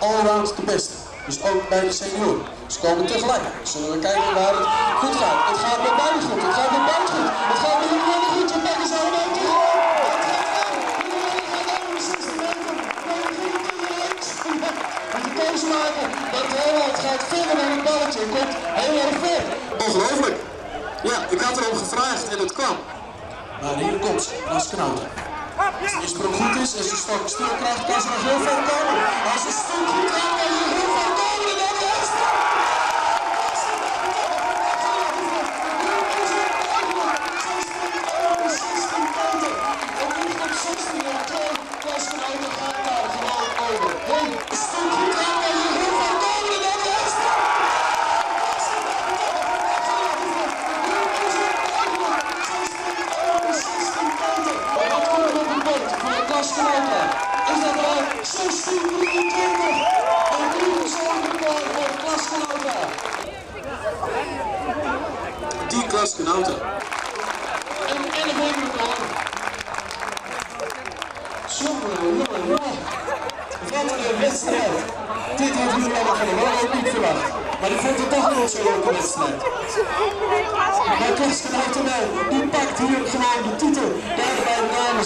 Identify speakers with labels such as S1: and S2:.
S1: Allround de beste. Dus ook bij de senioren. Ze komen tegelijk. Zullen we kijken waar het goed gaat. Het gaat bij beide goed. Het gaat bij beide goed. Het gaat bij Julianne goed. We pakken ze allemaal tegelijk. Het gaat wel. Julianne gaat over de 16 meter. Nee, Moet je keuze maken. Dat Roland gaat verder naar het balletje en komt heel erg ver. Ongelooflijk. Ja, ik had erom gevraagd en het kwam. Maar hier komt ze, Klaske Nauta. Als de sprong goed is en ze stok stil krijgt, kan ze nog heel ver komen. Als ze stok goed krijgt, kan ze heel ver komen. En dan is het. Het ligt op 16 en 2. Klaske Nauta gaat daar gewoon over. Hey, stok goed krijgt, kan ze heel ver komen. En dan is het. Wat komt er op het bord voor Klaske Nauta? Is dat al 16-23? Een nieuw persoonlijk record voor Klaske Nauta. Die Klaske Nauta. Een NFM record. Jongen, jongen, jongen. Wat een wedstrijd. Dit had Julianne van der Wal ook niet verwacht. Maar die vond het toch nog zo'n leuke wedstrijd. Maar Klaske Nauta wel, die pakt hier gewoon de titel. Daar bij de dames.